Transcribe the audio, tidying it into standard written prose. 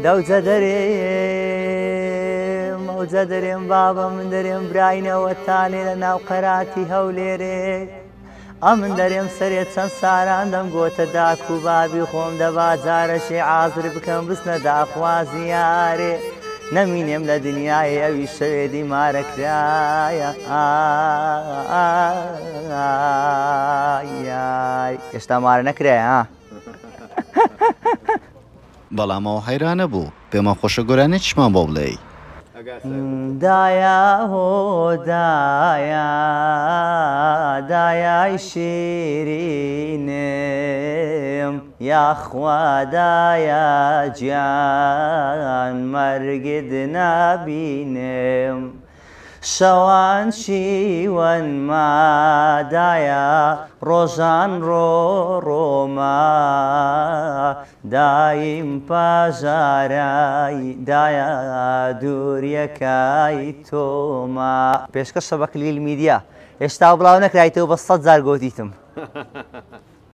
دەوجە دەرێم ئەوجە دەرێم بابە من دەرێم براینەوە تانێ لە ناو قەراتی هەولێرێ ئەمن دەرێم سەرێ چەند ساران دەم گۆتە داک و بابی خۆم دەبا جارەشێ عازر بکەم بچنە داخوازی یارێ نەمینێم لە دنیای ئەوی شەوێ دیمارە کرایە ئێشتا مارە نەکرایە ها. بەڵام ئەو حەیرانە بوو. پێمان خۆشە گۆرانیەکیشمان بۆ بڵێی. دایە هۆ دایە دایای شیرینم یاخوا دایە گیان مەرگت نابینم شەوان شیوەن مادایە ڕۆژان ڕۆ ڕۆما دایم پاژارای دایە دووریەکای تۆما. پێشکەشە بە کلیل میدیا. هێشتا بڵاو نەکرایتەوە بە سەد جار گۆتیتم.